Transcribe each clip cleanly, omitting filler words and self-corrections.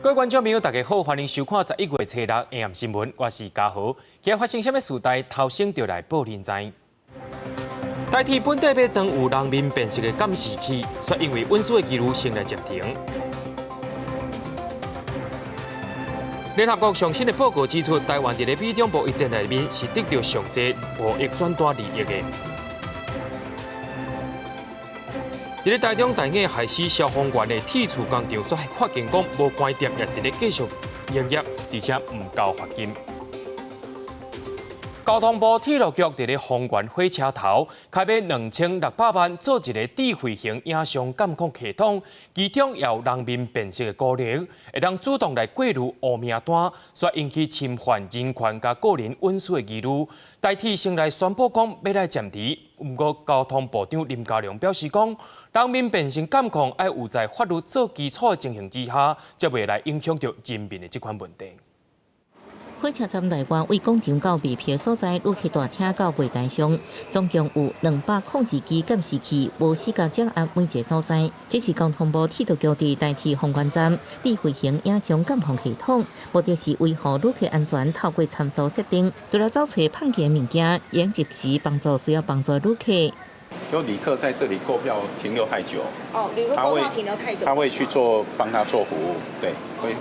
各位觀眾朋友，大家好，歡迎收看11月初六下暗新聞，我是嘉豪。今日發生啥物事代，頭先就來報恁知。台鐵本底欲裝有人面辨識的監視器，卻因為隱私的疑慮先來暫停。聯合國上新的報告指出，台灣佇咧美中貿易戰內面是得著上濟貿易轉單利益的。佇咧台中大雅害死消防員的鐵厝工廠，煞發現講無關店也佇咧繼續營業，而且毋交罰金。交通部鐵路局佇咧豐原火車頭開買2600萬做一个智慧型影像監控系統，其中也有人面辨識的功能，會當主動來過濾烏名單，煞引起侵犯人權佮個人隱私的疑慮。台鐵先來宣布講欲來暫停，毋過交通部長林佳龍表示講，人面辨識監控愛有在法律做基礎的情形之下，才袂來影響著人民的這款問題。火車站內外為廣場到賣票所在，旅客大廳到櫃台上，總共有202支監視器，無死角掌握每一个所在。這是交通部鐵路局佇台鐵豐原站智慧型影像監控系統，目的是維護旅客安全，透過參數設定，除了找揣歹去的物件，會及時幫助需要幫助的旅客。就旅客在這裡購票停留太久，哦，旅客購票停留太久，他會去做幫他做服務，對，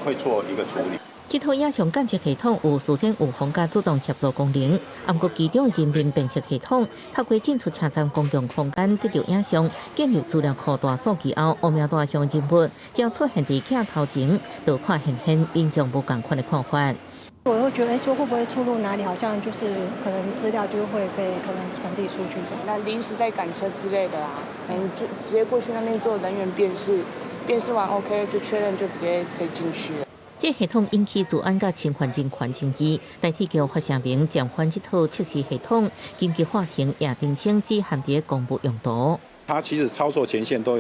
會做一個處理。這套影像監測系統有事先預防佮主動協助功能，毋過其中人面辨識系統，透過進出車站公共空間得著影像，建立資料庫大數據後，烏名單上人物只要出現佇鏡頭前，就看現現民眾無仝款的看法。我會覺得說會不會出入哪裡，好像就是可能資料就會被可能傳遞出去這樣。那臨時在趕車之類的啊，可能就直接過去那邊做人員辨識，辨識完 OK 就確認就直接可以進去了。這系統引起資安佮侵犯人權爭議，台鐵局發聲明暫緩這套測試系統，緊急法庭也澄清只限佇公務用途。它其實操作權限都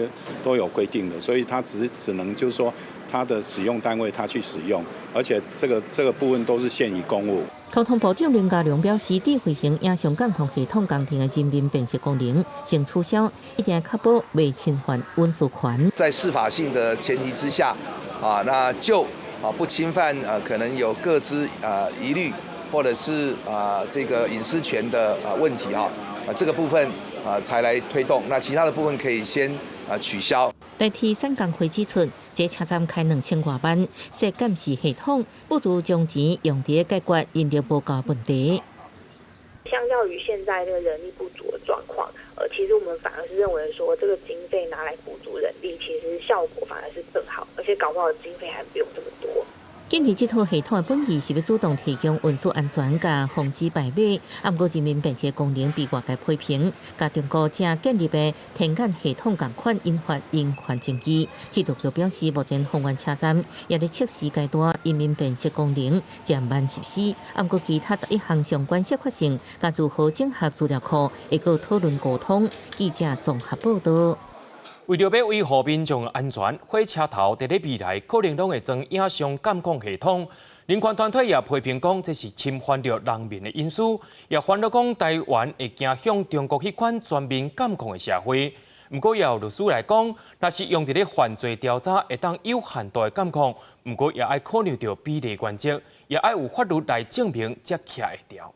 有規定的，所以它只能就是說，它的使用單位它去使用，而且這個部分都是限於公務。交通部長林佳龍表示，智慧型影像監控系統工程的人面辨識功能先取消，一定確保袂侵犯隱私權。在適法性的前提之下，啊，那就不侵犯可能有個資疑慮，或者是這個隱私權的問題啊，這個部分才來推動，那其他的部分可以先取消。台鐵產工會指出，這車站開2000外萬設監視系統，不如將錢用佇解決人力無夠問題。相較於現在這個人力不足的狀況，其實我們反而是認為說，這個經費拿來補足人力，其實效果反而是更好，而且搞不好經費還不用這麼多。建議這套系統的本意是欲主動提供運輸安全佮防止敗馬，毋過人面辨識功能被外界批評，佮中國正建立的天眼系統仝款引發人權爭議。鐵路局表示，目前豐原車站也佇測試階段，人面辨識功能漸慢實施，毋過其他11項相關適法性，佮如何整合資料庫，會閣討論溝通。記者綜合報導。為著欲維護民眾的安全，火車頭佇咧未來可能攏會裝影像監控系統。人權團體也批評講，這是侵犯著人民的隱私，也煩惱講台灣會走向中國彼款全面監控的社會。毋過也有律師來講，若是用佇咧犯罪調查，會當有限度的監控，毋過也愛考慮著比例原則，也愛有法律來證明才徛會牢。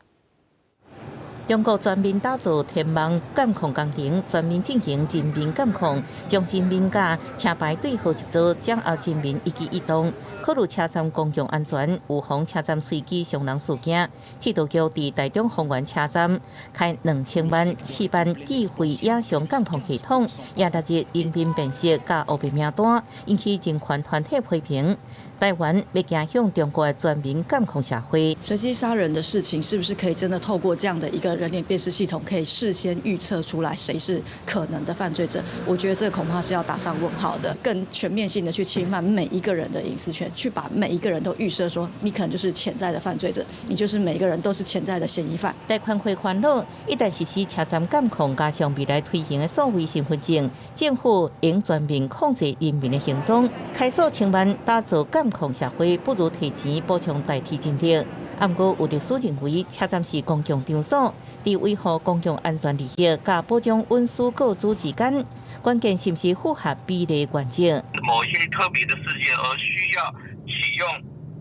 中國全面打造天網監控工程，全面進行人面監控，將人面佮車牌對號入座，掌握人民一舉一動，考慮車站公共安全，預防車站隨機傷人事件。鐵路局佇台中豐原車站開2000萬試辦智慧影像監控系統，也納入人面辨識佮烏白名單，引起人權團體批評。台灣欲走向中國的全面監控社會。隨機殺人的事情，是不是可以真的透過這樣的一個人臉辨識系統，可以事先預測出來誰是可能的犯罪者？我覺得這恐怕是要打上問號的。更全面性的去侵犯每一個人的隱私權，去把每一個人都預設說你可能就是潛在的犯罪者，你就是每個人都是潛在的嫌疑犯。台權會煩惱，一旦實施車站監控，加上未來推行的數位身份證，政府應全面控制人民的行蹤，開數千萬打造監控社會，不如提錢補充代替人力。毋過有律師認為，車站是公共場所，佇維護公共安全利益佮保障隱私個資之間，關鍵是毋是符合比例原則。某一些特別的事件而需要启用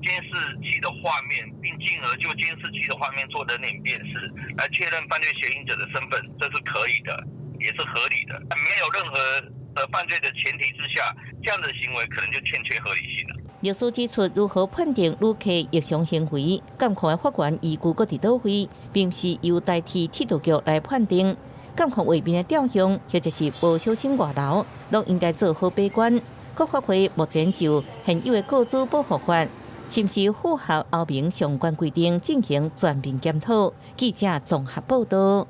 监视器的画面，并进而就监视器的画面做人脸辨识，来确认犯罪嫌疑者的身份，这是可以的，也是合理的。没有任何的犯罪的前提之下，这样的行为可能就欠缺合理性了。律师指出，如何判定旅客异常行为，监控的法源依据阁伫佗位，并不是由台铁铁道局来判定。监控画面的调用，或者是无小心外流，拢应该做好把关。阁发挥目前就现有的个资保护法，是毋是符合欧盟相关规定进行全面检讨？记者综合报道。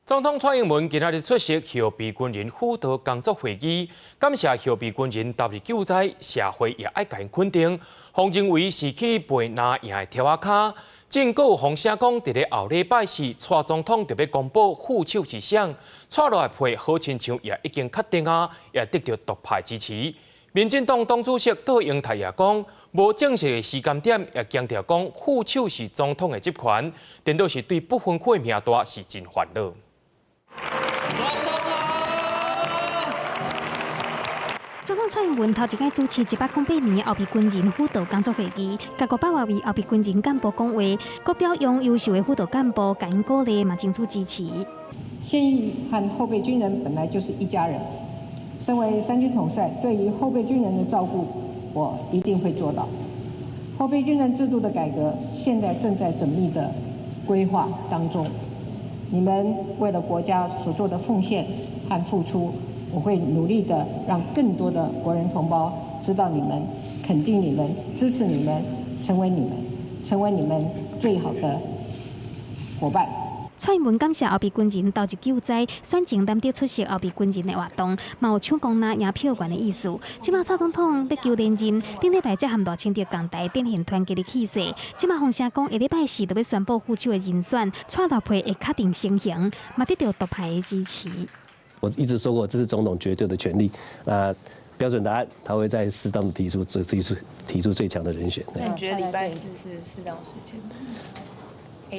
总统蔡英文今仔日出席后备军人辅导工作会议，感谢后备军人投入救灾，社会也爱共𪜶肯定。予认为是去陪拿赢的柱仔跤。正阁有风声讲，伫咧后礼拜四，蔡总统就欲公布副手是谁，蔡落来配好亲像也已经确定啊，也得到独派支持。民进党党主席卓荣泰也讲，无正式的时间点，也强调讲副手是总统的职权，颠倒是对不分区的名单是真烦恼。总统蔡英文头一摆主持108年后备军人辅导工作会议，共500外位后备军人干部讲话，阁表扬优秀的辅导干部，共𪜶鼓励嘛争取支持。现役和后备军人本来就是一家人，身为三军统帅，对于后备军人的照顾，我一定会做到。后备军人制度的改革，现在正在缜密的规划当中。你们为了国家所做的奉献和付出，我会努力的让更多的国人同胞知道你们，肯定你们，支持你们，成为你们，成为你们最好的伙伴。蔡英文感谢后备军人投入救灾，选情难得出席后备军人的活动，嘛有抢功拿赢票源的意思。这马蔡总统欲求连任，顶礼拜才和赖清德仝台展现团结的气势。这马风声讲，下礼拜四就欲宣布副手的人选，蔡老配会确定成形，嘛得到独派的支持。我一直说过，这是总统绝对的权力。那标准答案，他会在适当的提出最提出提出最强的人选。那你觉得礼拜四是适当时间？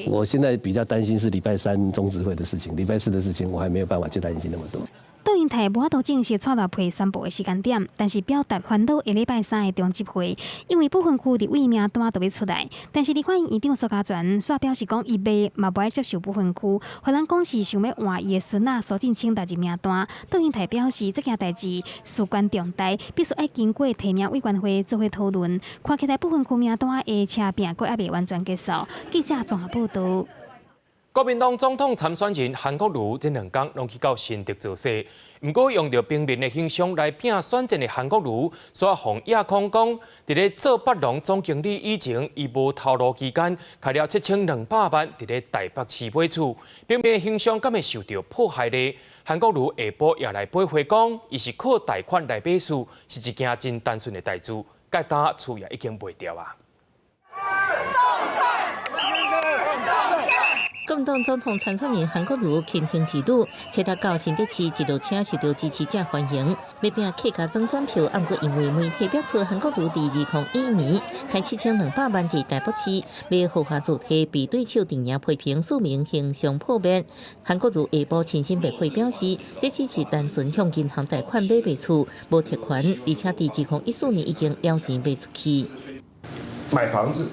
我现在比较担心是礼拜三中执会的事情，礼拜四的事情我还没有办法去担心那么多。卓荣泰无法度证实蔡老配宣布的时间点，但是表达烦恼下礼拜三的中执会，因为不分区立委名单都欲出来。但是立法院院长苏嘉全煞表示讲，伊袂嘛无爱接受不分区，予人讲是想欲换伊的孙仔苏震清纳入名单。卓荣泰表示，这件代志事关重大，必须爱经过提名委员会做伙讨论。看起来不分区名单的车拼阁犹未完全结束。记者综合报道。国民党总统参选人韩国瑜这两天拢去到新竹造势，毋过用著平民的形象来拼选战的韩国瑜，煞予亚空讲，伫咧做北农总经理以前，伊无头路期间，开了7200万伫咧台北市买厝，平民的形象敢会受著破坏咧？韩国瑜下晡也来驳回讲，伊是靠贷款来买厝，是一件真单纯的代志，佮搭厝也已经卖掉啊。国民党总统参选人韩国瑜亲行之旅，车来到新竹市，一路车受到支持者欢迎。欲拼客家庄选票，毋过因为媒体表出韩国瑜伫2011年开7200万伫台北市买豪华住宅，被对手阵营批评署名形象破灭。韩国瑜下晡亲身辩解表示，这只是单纯向银行贷款买卖厝，无提款，而且伫2014年已经了钱卖出去。买房子，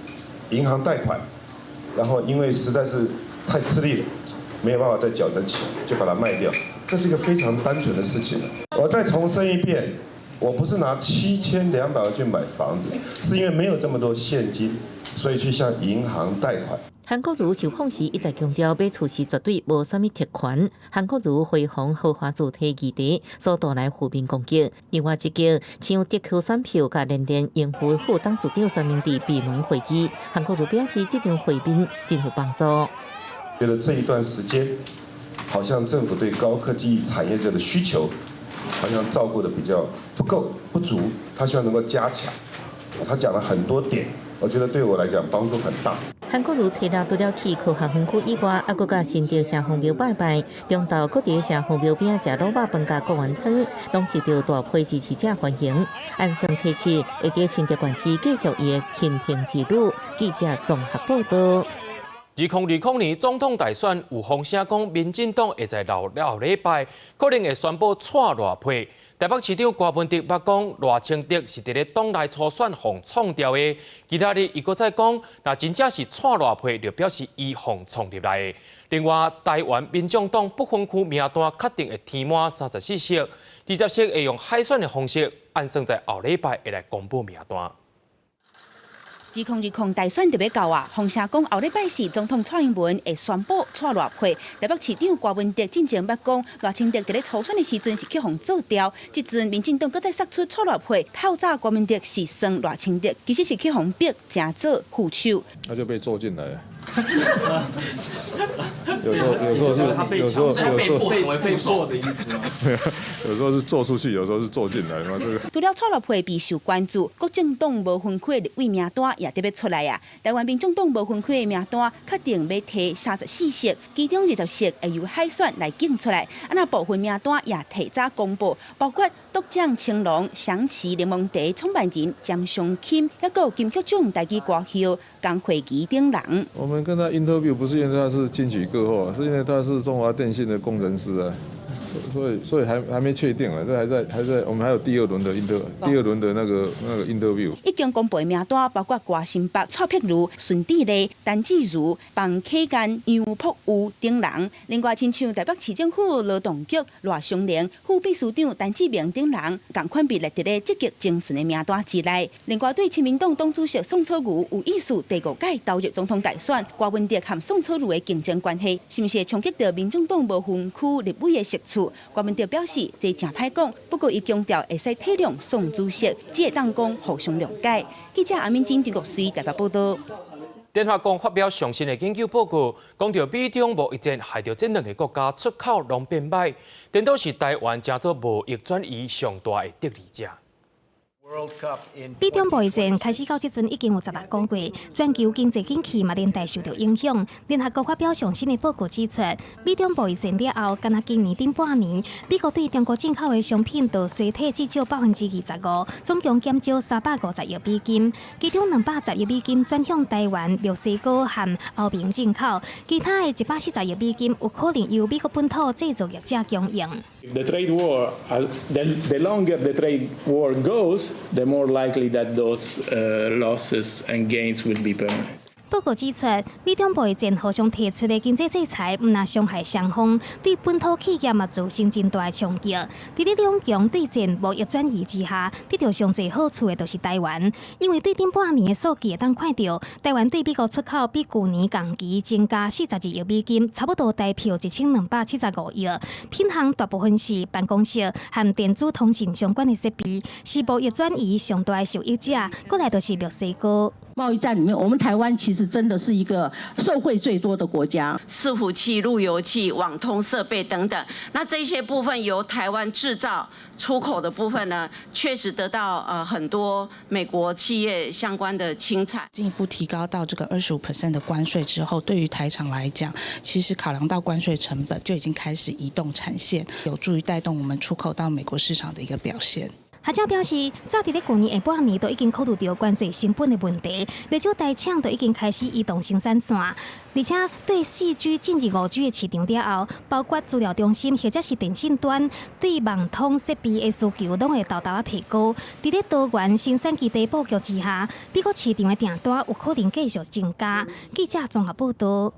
银行贷款，然后因为实在是太吃力了，没有办法再缴得起，就把它卖掉。这是一个非常单纯的事情。我再重申一遍，我不是拿7200万去买房子，是因为没有这么多现金，所以去向银行贷款。韩国瑜受访时一再强调，买厝时绝对无啥物特权。韩国瑜挥红豪华住宅议题所带来负面攻击。另外一个抢特区选票，佮联电荣誉副董事长选民伫闭门会议，韩国瑜表示这场会面真有帮助。觉得这一段时间，好像政府对高科技产业者的需求，好像照顾得比较不够不足，他希望能够加强。他讲了很多点，我觉得对我来讲帮助很大。韩国瑜初六除了去科学园区以外，犹阁佮新竹城隍庙拜拜，中昼阁伫城隍庙边仔食卤肉饭佮贡丸汤，拢受到大批支持者欢迎。按算初七会伫新竹县市继续伊的亲情之旅。记者综合报道。日2020年總統大選有風聲講，民進黨會在後後禮拜可能會宣布蔡賴配。台北市長柯文哲捌講賴清德是佇咧黨內初選予創掉的，今仔日伊閣再講，若真正是蔡賴配，就表示伊予創入來的。另外，台灣民眾黨不分區名單確定會填滿34席，20席會用海選的方式，按算在後禮拜會來公布名單。2020大選就欲到啊，風聲講後禮拜四總統蔡英文會宣布蔡賴配。台北市長柯文哲進前捌講賴清德佇咧初選的時陣是去予做掉，這陣民進黨閣再釋出蔡賴配，透早柯文哲是算賴清德，其實是去予逼成做副手。他就被做進來。有時候有時候是有時候有時候成為副手的意思嗎？有時候是做出去，有時候是做進來嘛。這個除了蔡賴配備受關注，各政黨無分區的立委名單也得欲出來啊。台灣民眾黨無分區的名單確定欲提34席，其中20席會由海選來揀出來。啊，若部分名單也提早公布，包括獨掌青龍、翔棋檸檬茶創辦人詹松钦，抑閣有金曲獎台語歌后江慧儀等人。我們跟他 interview 不是因為他是金曲歌后，是因為他是中華電信的工程師啊，所以還沒確定啊，這還在，我們還有第二輪的 inter 第二輪的那個 interview。已經公布的名單包括郭新北、蔡碧如、孫智麗、陳志如、彭啟堅、楊璞瑜等人。另外，親像台北市政府勞動局賴香伶、副秘書長陳志明等人，仝款被列佇咧積極徵詢的名單之內。另外，對親民黨黨主席宋楚瑜有意思第五屆投入總統大選，柯文哲和宋楚瑜的競爭關係，是毋是會衝擊著民眾黨無分區立委的席次？柯文哲表示，這誠歹講，不過伊強調會使體諒宋主席，只會當講互相諒解。記者阿敏晶、張國水台北報道。聯合國發表上新的研究報告，講著美中貿易戰害著這兩个國家出口攏變䆀，顛倒是台灣成做貿易轉移上大的得利者。美中貿易戰開始到這陣已經有16個月，全球經濟景氣嘛連帶受著影響。聯合國發表上新的報告指出，美中貿易戰了後，干焦今年頂半年，美國對中國進口的商品就衰退至少25%，總共減少350億美金，其中210億美金轉向台灣、墨西哥和歐盟進口，其他的140億美金有可能由美國本土製造業者供應。 The trade war, the longer the trade war goes, the more likely that those losses and gains will be permanent. 報告指出，美中貿易戰互相提出的經濟制裁，毋但傷害雙方，對本土企業嘛造成真大的衝擊。佇咧兩強對戰貿易轉移之下，得著上濟好處的就是台灣，因為對頂半年的數據會當看著，台灣對美國出口比舊年仝期增加42億美金，差不多台票1275億。品項大部分是辦公室和電子通訊相關的設備，是貿易轉移上大的受益者。過來就是墨西哥。貿易戰裡面，我們台灣其實真的是一個受惠最多的國家。伺服器、路由器、網通設備等等，那這些部分由台灣製造出口的部分呢，確實得到很多美國企業相關的青睞。進一步提高到這個25% 的關稅之後，對於台廠來講，其實考量到關稅成本，就已經開始移動產線，有助於帶動我們出口到美國市場的一個表現。學者表示，早佇咧舊年下半年，就已經考慮著關稅成本的問題，不少台廠都已經開始移動生產線，而且對4G 進入5G 的市場了後，包括資料中心或者是電信端對網通設備的需求，攏會沓沓仔提高。佇咧多元生產基地布局之下，美國市場的訂單有可能繼續增加。記者綜合報道。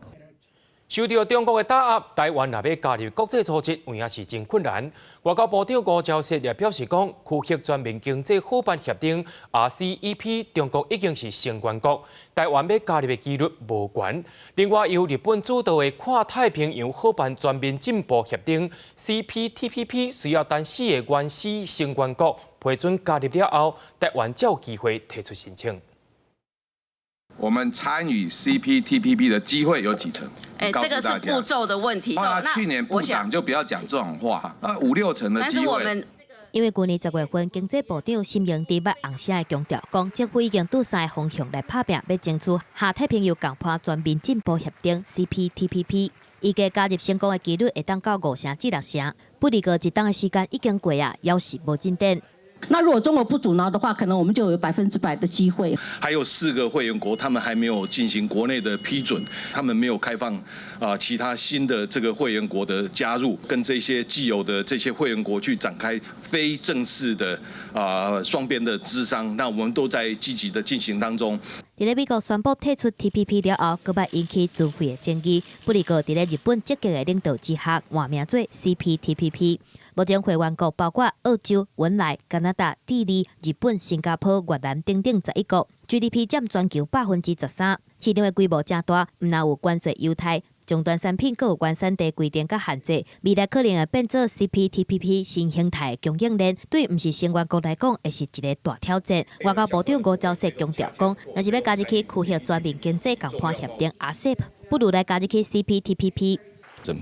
受著中國的打壓，台灣若欲加入國際組織，有影是真困難。外交部長吳釗燮也表示講，區域全面經濟夥伴協定 RCEP，中國已經是成員國，台灣欲加入的幾率無懸。另外，由日本主導的跨太平洋夥伴全面進步協定 CPTPP，需要等四个原始成員國批准加入了後，台灣才有機會提出申請。我們參與 CPTPP 的機會有幾成？哎，這個是步驟的問題。那去年部長就不要講這種話。那五六成的機會。但是我們因為舊年10月份，經濟部長沈榮津捌紅聲的強調，講政府已經對三个方向來拍拚，欲爭取下太平洋共伴全面進步協定 CPTPP。預計加入成功的幾率會當到5成至6成。不過一冬的時間已經過啊，猶是無進展。那如果中國不阻撓的話，可能我們就有100%的機會。還有4個會員國，他們還沒有進行國內的批准，他們沒有開放啊其他新的這個會員國的加入，跟這些既有的這些會員國去展開非正式的啊雙邊的諮商。那我們都在積極的進行當中。佇咧美國宣布退出 TPP 了後，閣擺引起資費的爭議。不過，佇咧日本積極的領導之下，換名做 CPTPP。目前會員國包括澳洲、文萊、加拿大、智利、日本、新加坡、越南等等11國，GDP 佔全球13%，市場的規模誠大，毋但有關稅優待，終端產品閣有原產地規定佮限制，未來可能會變做 CPTPP 新形態供應鏈，對毋是成員國來講，會是一个大挑戰。外交部長吳釗燮強調講，若是欲加入去區域全面經濟共伴協定 RCEP，不如來加入去 CPTPP。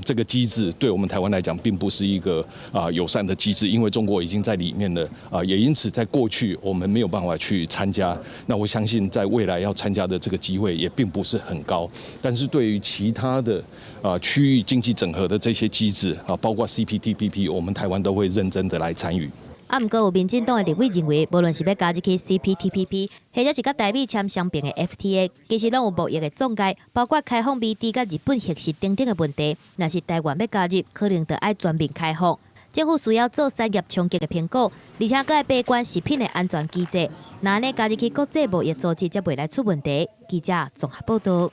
這個機制對我們台灣來講，並不是一個啊友善的機制，因為中國已經在裡面了啊，也因此在過去我們沒有辦法去參加。那我相信在未來要參加的這個機會也並不是很高。但是對於其他的啊區域經濟整合的這些機制啊，包括 CPTPP，我們台灣都會認真的來參與。啊，毋過有民進黨的立委認為，無論是欲加入去 CPTPP，或者是佮台美簽雙邊的 FTA，其實攏有貿易的障礙，包括開放美豬佮日本核食等等的問題。若是台灣欲加入，可能著愛全面開放。政府需要做產業衝擊的評估，而且閣愛把關食品的安全機制。若按呢加入去國際貿易組織，才袂來出問題。記者綜合報導。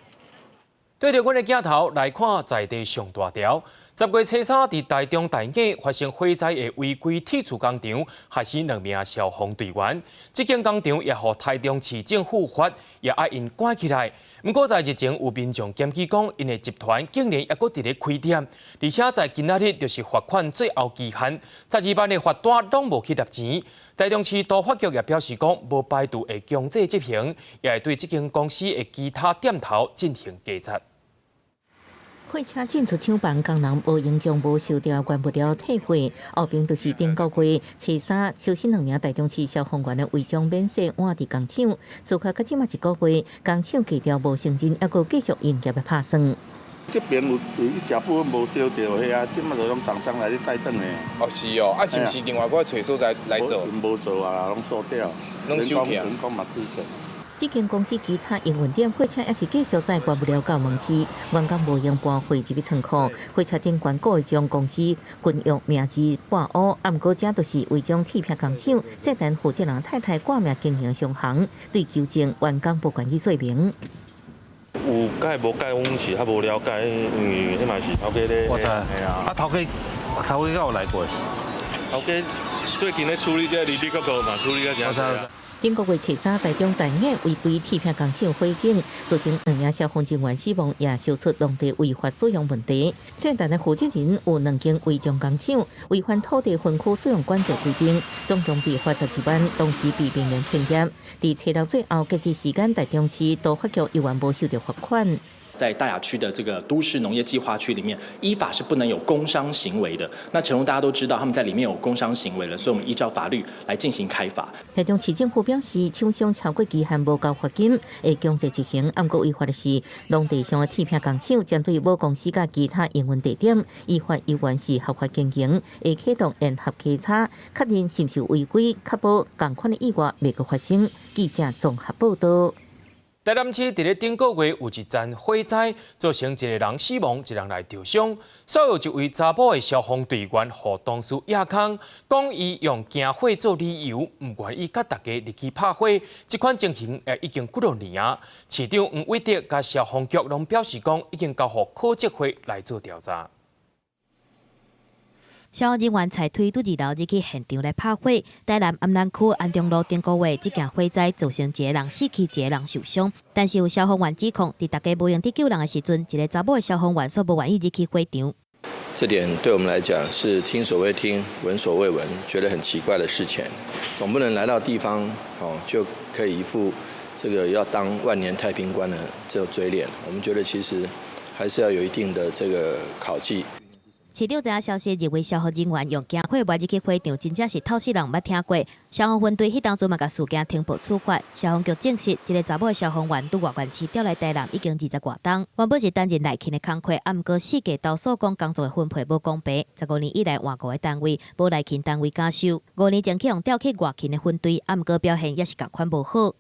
對著阮的鏡頭來看，在地上大條。10月初3，佇台中大雅發生火災的違規鐵厝工廠，害死兩名消防隊員。這間工廠也予台中市政府罰，也愛𪜶關起來。毋過在日前有民眾檢舉講，𪜶的集團竟然猶閣佇咧開店，而且在今仔日就是罰款最後期限，12萬的罰單攏無去納錢。台中市都發局也表示講，無排除會強制執行，也會對這間公司的其他店頭進行稽查。火車進出廠房，工人無閒將無燒著的原物料退貨。後爿就是頂個月初三，燒死兩名台中市消防員的遺囑免洗換佇工廠，事發到這馬一個月，工廠低調無承認，猶閣繼續營業的拍算。這邊有一小部分無燒著，遐啊，這馬就攏重重來咧載轉的。哦，是哦，啊，是毋是另外閣揣所在來做？無做啊，攏鎖掉，攏收起來。人工嘛對做。這間公司其他營運點貨車也是繼續載原物料到門市，員工無閒搬貨入去倉庫，貨車頂懸故意將公司軍用名字抹烏，啊，毋過這都是違章鐵片工廠，涉嫌負責人太太掛名經營商行，對求證員工無願意說明。有改無改，阮是較無了解，因為彼嘛是頭家咧。我知。啊，頭家頭家敢有來過？頭家最近咧處理這个哩哩扣扣嘛，處理甲誠濟啊。頂個月初三，台中大雅違規鐵片工廠火警，造成兩名消防人員死亡，也燒出農地違法使用問題。涉案的負責人有兩間違章工廠，違反土地分區使用管制規定，總共被罰12萬，同時被命令停業。佇初六最後截止時間，台中市都發局猶原無收著罰款。在大雅區的這個都市農業計劃區裡面，依法是不能有工商行為的。那誠如大家都知道，他們在裡面有工商行為了，所以我們依照法律來進行開罰。台中市政府表示，廠商超過期限無交罰金，會強制執行。毋過違法的是農地上的鐵片工廠，針對母公司佮其他營運地點，依法猶原是合法經營，會啟動聯合稽查，確認是毋是違規，確保仝款的意外袂閣發生。記者綜合報導。台南市佇咧頂個月有一場火災，造成一個人死亡，一人來著傷。煞有一位查埔的消防隊員，予同事掖空，講伊用驚火做理由，毋願意佮大家入去拍火。這款情形已經幾落年啊。市長黃偉哲佮消防局攏表示講，已經交予考紀會來做調查。消防人員踩推拄二樓入去現場來拍火，台南安南區安中路頂個月，這件火災造成一個人死去，一個人受傷。但是有消防員指控，佇大家無閒佇救人的時陣，一個查某的消防員煞無願意入去火場。這點對我們來講是聽所未聽、聞所未聞，覺得很奇怪的事情。總不能來到地方哦，就可以一副這個要當萬年太平官的這個嘴臉。我們覺得其實還是要有一定的這個考紀。市長知影消息，認為消防人員用驚火賣入去火場，真正是透死人毋捌聽過。消防分隊彼當陣嘛，共事件停報處罰。消防局證實，這个查某的消防員對外縣市調來台南已經20外冬，原本是擔任內勤的工課，啊，毋過四界投訴講工作的分配無公平。15年以來換五个單位，無內勤單位敢收。5年前去予調去外勤的分隊，啊，毋過表現也是仝款無好。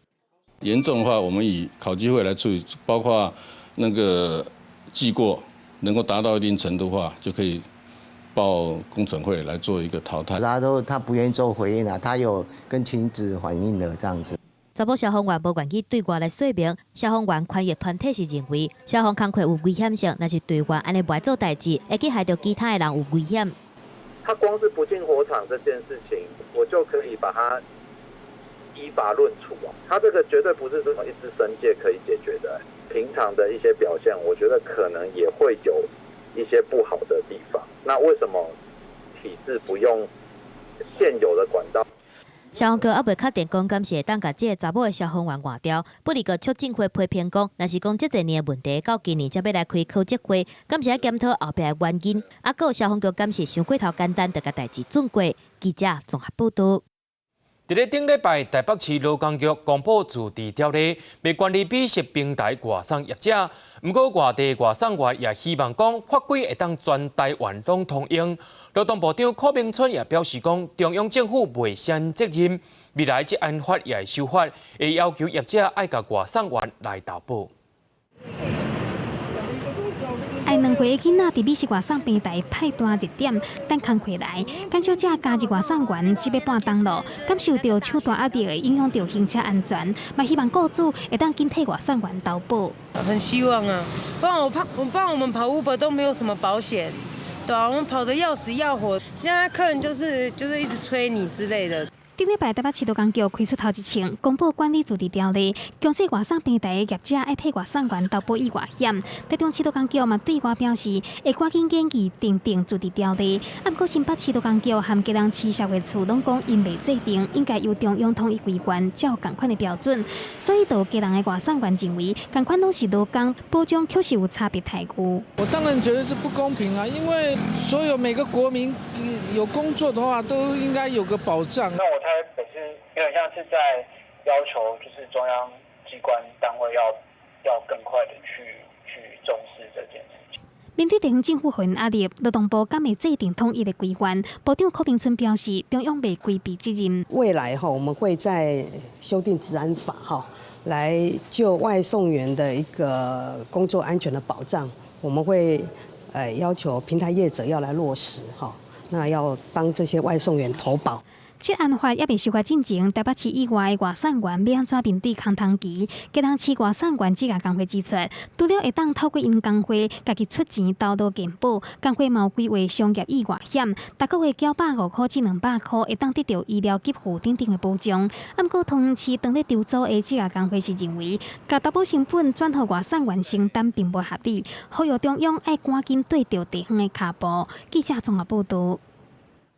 嚴重的話，我們以考紀會來處理，包括那個記過，能夠達到一定程度的話，就可以報工懲會來做一個淘汰。他都他不願意做回應啊，他有跟親子反映的這樣子。查某消防員無願意對外來說明，消防員權益團體是認為消防工課有危險性，若是隊員按呢無愛做代誌，會去害著其他的人有危險。他光是不進火場這件事情，我就可以把他依法論處啊！他這個絕對不是這種一支申誡可以解決的。平常的一些表現，我覺得可能也會有一些不好的地方。那為什麼體制不用現有的管道？消防局猶未確定講，敢是會當共這个查某的消防員換掉。不過促進會批評講，若是講這濟年的問題，到今年才欲來開考績會，敢是愛檢討後壁的原因？啊，閣有消防局敢是傷過頭簡單，就共代誌轉過？記者綜合報導。佇咧頂禮拜，台北市勞工局公布自治條例，欲管理美食平台外送業者。毋過外地外送員也希望講法規會當全台灣攏通用。勞動部長柯銘春也表示講，中央政府袂卸責任，未來職安法也會修法，會要求業者愛共外送員來投保。愛2歲的囡仔佇美食外送平台派單熱點，等工課來，減少者加入外送員只欲半冬囉，感受著手段壓力會影響著行車安全，嘛希望僱主會當緊替外送員投保。很希望啊，不然我怕，不然我們跑 Uber 都沒有什麼保險，對啊，我們跑得要死要活，現在客人就是一直催你之類的。頂禮拜台北市勞工局開出頭一槍，公布管理自治條例，強制外送平台的業者愛替外送員投保意外險。台中市勞工局嘛對外表示，會趕緊研議訂定自治條例。啊，毋過新北市勞工局和基隆市社會處攏講，𪜶袂制定，應該由中央統一規範，照仝款的標準。所以，就基隆的外送員認為，仝款攏是勞工，保障確實有差別待遇。我當然覺得是不公平啊，因為所有每個國民有工作的話，都應該有個保障。那我猜本是有點像是在要求，就是中央機關單位要更快的去重視這件事情。面對地方政府予𪜶壓力，勞動部敢會制定統一的規範？部長柯銘春表示，中央袂規避責任。未來哈，我們會再修訂職安法哈，來就外送員的一個工作安全的保障，我們會要求平台業者要來落實哈，那要幫這些外送員投保。職安法猶未修法進前，台北市以外的外送員欲按怎面對空窗期？基隆市外送員職業工會指出，除了會當透過𪜶工會家己出錢投勞健保，工會嘛有規劃商業意外險，逐個月950塊至200塊，會當得著醫療給付等等的保障。啊，毋過桃園市當咧籌組的職業工會是認為，共投保成本轉予外送員承擔並無合理，呼籲中央愛趕緊綴著地方的跤步。記者綜合報導。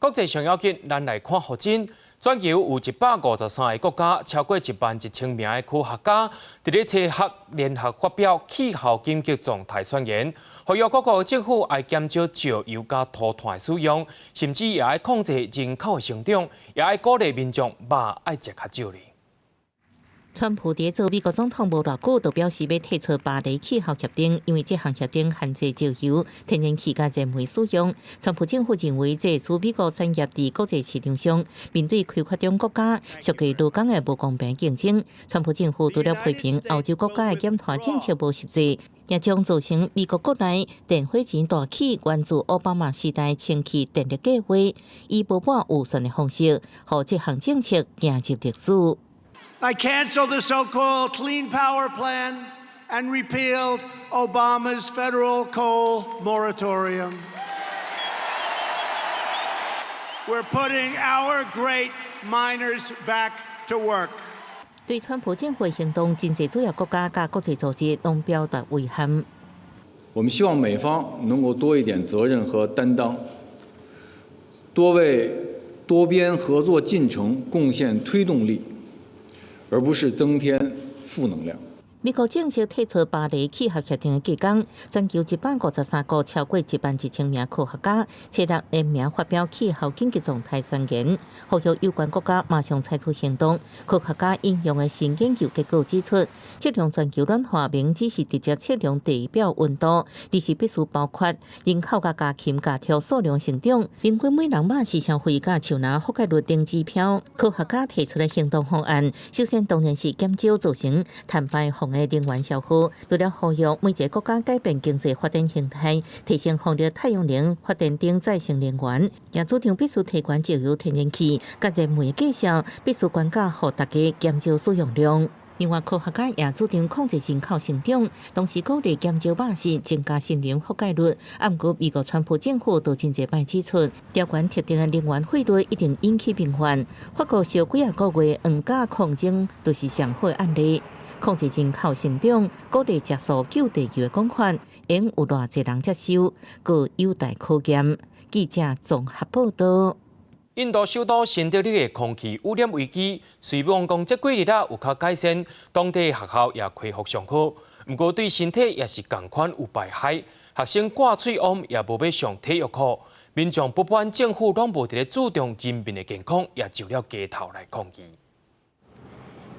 國際上要緊，咱來看予真。全球有153個國家，超過1萬1千名的科學家，佇咧齊合聯合發表氣候緊急狀態宣言，呼籲各國政府愛減少石油佮塗炭的使用，甚至也愛控制人口的成長，也愛鼓勵民眾肉愛食較少哩。川普佇做美國總統無偌久，就表示欲退出巴黎氣候協定，因為這項協定限制石油、天然氣佮燃煤使用。川普政府認為，這會使美國產業佇國際市場上面對開發中國家屬於勞工的無公平競爭。川普政府除了批評歐洲國家的減碳政策無實際，也將造成美國國內電火錢大起，源自奧巴馬時代清氣電力計劃，以無半預算的方式，予這項政策行入歷史。 I canceled the so-called Clean Power Plan and repealed Obama's federal coal moratorium. We're putting our great miners back to work. 對川普政府行動，真濟主要國家佮國際組織攏表達遺憾。我們希望美方能夠多一點責任和擔當，多為多邊合作進程貢獻推動力，而不是增添負能量。美國正式退出巴黎氣候協定的隔工，全球153國超過1萬1千名科學家，初六聯名發表氣候緊急狀態宣言，呼籲有關國家馬上採取行動。科學家引用的新研究結果指出，測量全球暖化毋只是直接測量地表溫度，而是必須包括人口佮家禽家畜數量成長、平均每人肉食消費佮樹林覆蓋率等指標。科學家提出的行動方案，首先當然是減少造成碳排放的能源消耗，除了呼籲每一个國家改變經濟發展形態，提升風力、太陽能發電等再生能源，也主張必須提懸石油、天然氣、佮燃煤價數，必須懸價，予大家減少使用量。另外，科學家也主張控制人口成長，同時鼓勵減少肉食，增加森林覆蓋率。啊，毋過美國川普政府都真濟擺指出，調懸特定的能源費率一定引起民怨。法國燒幾仔個月黃價抗爭，就是上好的案例。控制人口成長，鼓勵食素救地球的講法，應有偌濟人接受，閣有待考驗。記者綜合報道。印度首都新德里的空氣污染危機，雖然講這幾日啊有較改善，當地學校也恢復上課，毋過對身體也是仝款有排害。學生掛喙罨也無欲上體育課，民眾不滿政府攏無佇咧注重人民的健康，也上了街頭來抗議。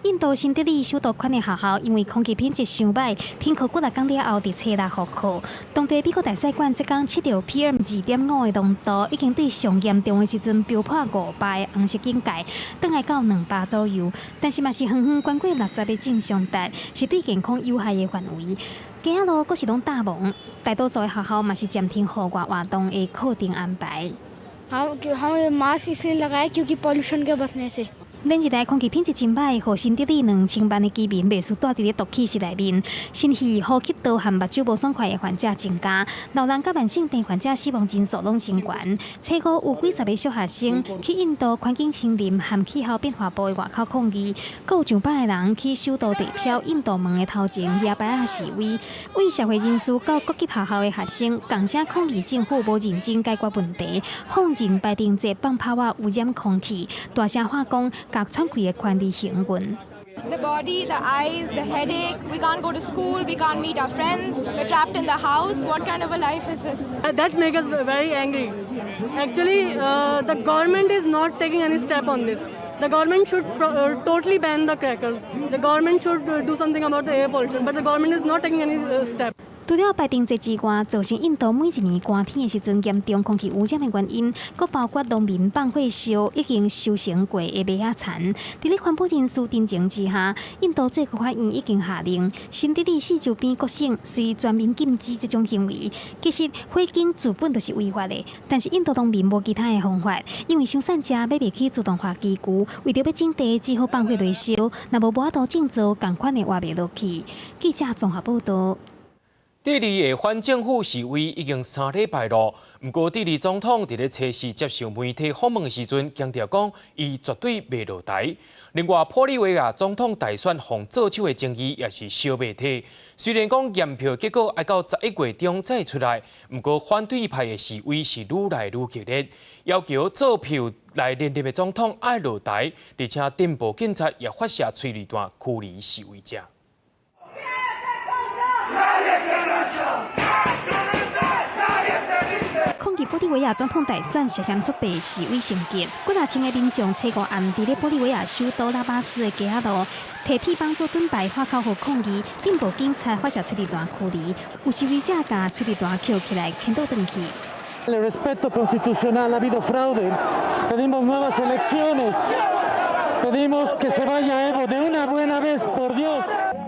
印度新德里首都圈的學校因為空氣品質傷䆀，停課幾若工了後，佇初六復課。當地美國大使館這工測著 PM 2.5的濃度，已經對上嚴重的時陣飆破500的紅色警戒，轉來到200左右。但是嘛是遠遠懸過60的正常值，是對健康有害的範圍。街仔路閣是攏罩霧，大多數的學校嘛是暫停戶外活動的課程安排。好，हम मास्क इसलिए लगाए क्योंकि पॉल्यूशन के बचने से。連日來空氣品質真䆀，予新德里2000萬的居民袂輸蹛佇咧毒氣室內面，心肺呼吸道和目睭無爽快的患者增加，老人佮慢性病患者死亡人數攏升懸。初五有幾十个小學生去印度環境森林和氣候變化部的外口抗議，閣有上百个人去首都地標印度門的頭前舉牌仔示威，為社會人士到各級學校的學生仝聲抗議政府無認真解決問題，放任排燈節放炮仔污染空氣，大聲喊講。共喘氣的權利行運。 The body, the eyes, the headache. We can't go to school. We can't meet our friends. We're trapped in the house. What kind of a life is this? That makes us very angry. Actually, the government is not taking any step on this. The government should totally ban the crackers. The government should do something about the air pollution, but the government is not taking any step. 除了排燈節之外，造成印度每一年寒天的時陣嚴重空氣污染的原因，閣包括農民放火燒已經收成過的麥仔田。佇咧環保人士陳情之下，印度最高法院已經下令，新德里四周邊各省須全面禁止這種行為。其實火警自本就是違法的，但是印度農民無其他的方法，因為生產者買袂起自動化機具，為著欲種地，只好放火來燒。若無無法度種作，仝款的活袂落去。記者綜合報道。智利的反政府示威已經3禮拜囉，毋過智利總統佇咧初四接受媒體訪問的時陣，強調講，伊絕對袂落台。另外，玻利維亞總統大選予做手的爭議也是燒袂退。雖然講驗票結果愛到11月中才會出來，毋過反對派的示威是愈來愈激烈，要求做票來連任的總統愛落台，而且鎮暴警察也發射催淚彈驅離示威者。抗議玻利維亞總統大選涉嫌作弊示威升級，幾若千个民眾初五暗佇咧玻利維亞首都拉巴斯的街仔路，提鐵板做盾牌喊口號抗議，鎮暴警察發射催淚彈驅離，有示威者共催淚彈抾起來牽倒轉去。 El respeto constitucional ha habido fraude. Pedimos nuevas elecciones. Pedimos que se vaya Evo de una buena vez, por Dios.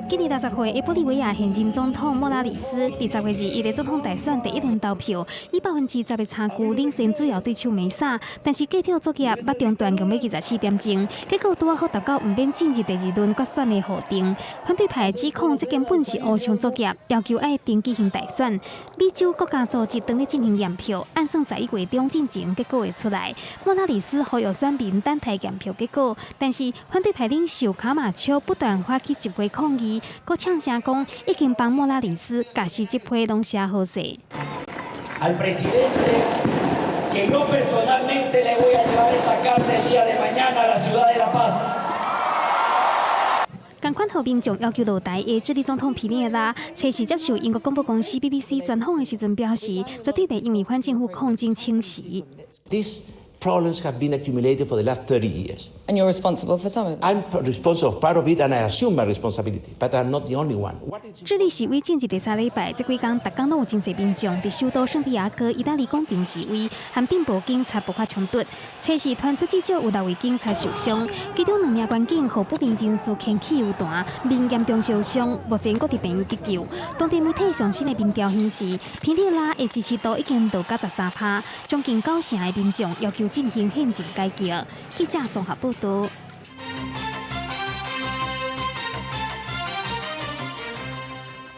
今年60歲的玻利維亞現任總統莫拉里斯，佇10月21日總統大選第一輪投票，以10%的差距領先主要對手梅薩，但是計票作業捌中斷共欲24點鐘，結果拄仔好達到毋免進入第二輪決選的予定。反對派指控這根本是烏箱作業，要求愛重舉行大選。美洲國家組織正咧進行驗票，按算11月中進前結果會出來。莫拉里斯呼籲選民等待驗票結果，但是反對派領袖卡馬丘不斷發起集會抗議。閣嗆聲講，已經幫莫拉里斯共辭職批攏寫好勢。 Al presidente que yo personalmente le voy a llevar esa carta el día de mañana a la ciudad de La Paz。仝款予民眾要求落台的智利總統皮涅拉，初四接受英國廣播公司 BBC 專訪的時陣表示，絕對袂因為反政府抗爭請辭。 These problems have been accumulated for the last 30 years. And you're responsible for some of it? I'm responsible for part of it, and I assume my responsibility, but I'm not the only one. 智利示威進入第三禮拜，這幾工逐工攏有真濟民眾佇首都聖地亞哥、意大利廣場示威，和進步警察爆發衝突。初四傳出至少有六位警察受傷，其中兩名員警予不明人士牽汽油彈，面嚴重燒傷，目前閣佇病院急救。當地媒體上新的民調顯示，皮涅拉的支持度已經落到13趴，將近九成的民眾要求進行憲政改革。記者綜合報道。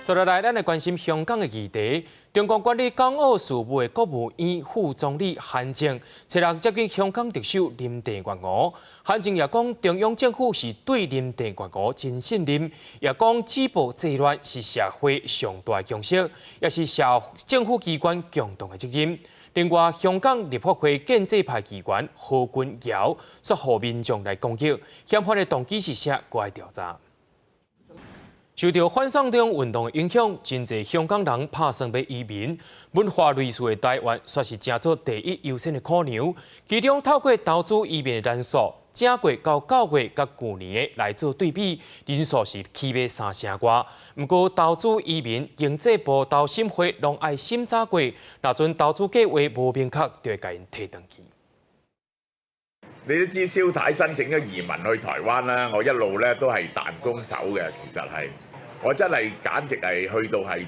接落來，咱來關心香港的議題。中國管理港澳事務的國務院副總理韓正，昨日接見香港特首林鄭月娥。韓正也講，中央政府是對林鄭月娥真信任，也講止暴制亂是社會上大共識，也是社政府機關共同的責任。另外，香港立法會建制派議員何君堯煞予民眾來攻擊，嫌犯的動機是啥？閣愛調查。受著反送中運動的影響，真濟香港人拍算欲移民，文化類似的台灣，煞是成做第一優先的考量。其中透過投資移民的人數，正月到九月佮舊年的來做對比，人數是起碼三成外。毋過投資移民經濟部投審會攏愛審查過，若陣投資計劃無明確，就會共𪜶提轉去。你都知蕭太申請咗移民去台灣啦，我一路咧都係彈弓手嘅，其實係我真係簡直係去到係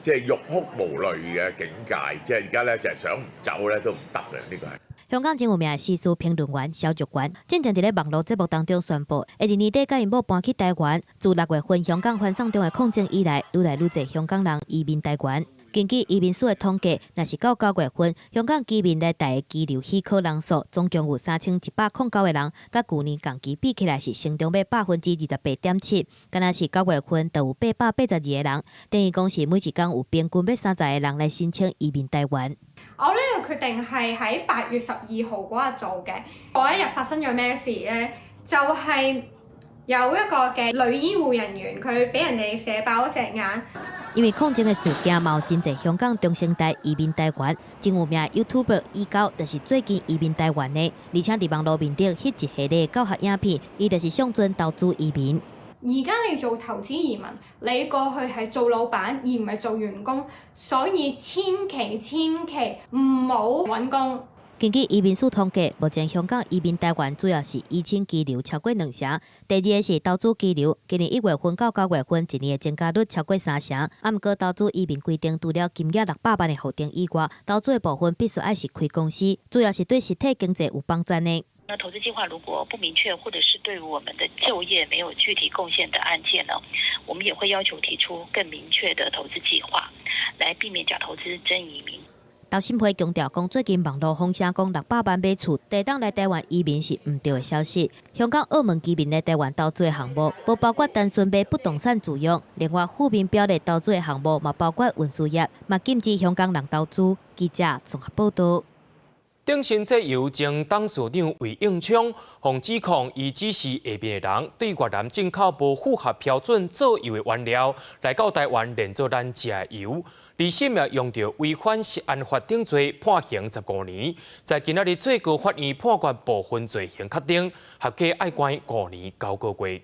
即係欲哭無淚嘅境界，即係而家咧就係想唔走咧都唔得嘅，呢個係。香港真有名的時事評論員蕭玉元，進前佇咧網路節目當中宣布，會佇年底佮𪜶某搬去台灣。自6月份香港反送中的抗爭以來，愈來愈濟香港人移民台灣。根據移民署的統計，若是到9月份，香港居民來台的居留許可人數總共有3109個人，佮舊年仝期比起來是成長欲28.7%。敢若是9月份，就有882個人，等於講是每一工有平均欲30個人來申請移民台灣。我呢個決定係喺8月12號嗰日做嘅，嗰一日發生咗咩事呢？就係有一個嘅女醫護人員，佢俾人哋射爆咗隻眼。因為抗爭的事件，嘛有真濟香港中生代移民台灣，真有名 YouTuber 伊高就是最近移民台灣的，而且佇網路面頂彼一系列教學影片，伊就是上陣投資移民。而家你做投資移民，你過去係做老闆而唔係做員工，所以千祈千祈唔好揾工。根據移民署統計，目前香港移民台灣主要是移簽居留超過兩成，第二个是投資居留，今年1月份到9月份，一年的增加率超過三成。啊，毋過投資移民規定，除了金額600萬的予定以外，投資的部分必須愛是開公司，主要是對實體經濟有幫助的。那投資計劃如果不明確，或者是對我們的就業沒有具體貢獻的案件呢，我們也會要求提出更明確的投資計劃，來避免假投資真移民。投審會強調講，最近網路風聲講600萬買厝，抵當來台灣移民是毋對的消息。香港、澳門居民來台灣投資的項目，無包括單純買不動產自用，另外負面表列投資的項目嘛，包括運輸業，嘛禁止香港人投資。記者綜合報道。鼎新製油前董事長魏應充，予指控伊指示下面的人對越南進口無符合標準做油的原料來到台灣煉做咱食的油。二審也用著違反食安法等罪判刑15年，在今仔日最高法院判決部分罪行確定，合計愛關5年9個月。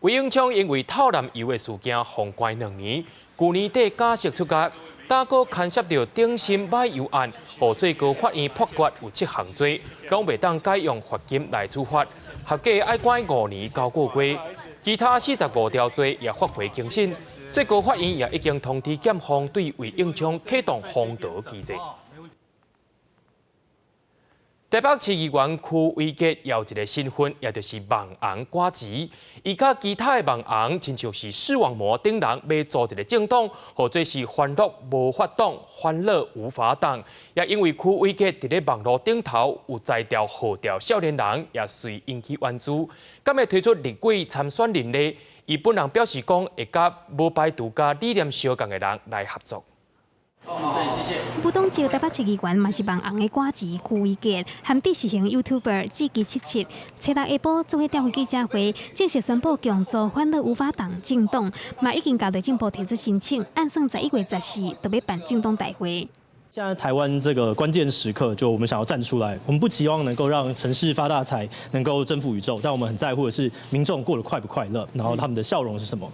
魏應充因為偷濫油的事件，予關2年，舊年底假釋出獄，但閣牽涉著鼎新買油案，予最高法院判決有7項罪，攏袂當改用罰金來處罰，合計愛關5年9個月。其他45條罪也發回重審。最高法院也已經通知檢方對魏應充啟動封鎖機制。台北市議員邱威杰有一個身份，也就是網紅歌詞。伊佮其他的網紅，親像是視網膜等人，欲組一個政黨，號做是歡樂無法擋，歡樂無法擋。也因為邱威杰佇咧網路頂頭有才調號召少年人，也隨引起關注。敢會推出立委參選人呢？伊本人表示講，會佮無排除佮理念相仝的人來合作。無黨籍台北市議員嘛是網紅的歌詞邱威杰，和知識型 YouTuber 志祺七七，初六下晡做伙召開記者會，正式宣布共組歡樂無法黨政黨，嘛已經共內政部提出申請，按算11月14就欲辦政黨大會。現在台灣這個關鍵時刻，就我們想要站出來，我們不期望能夠讓城市發大財，能夠征服宇宙，但我們很在乎的是民眾過得快不快樂，然後他們的笑容是什麼。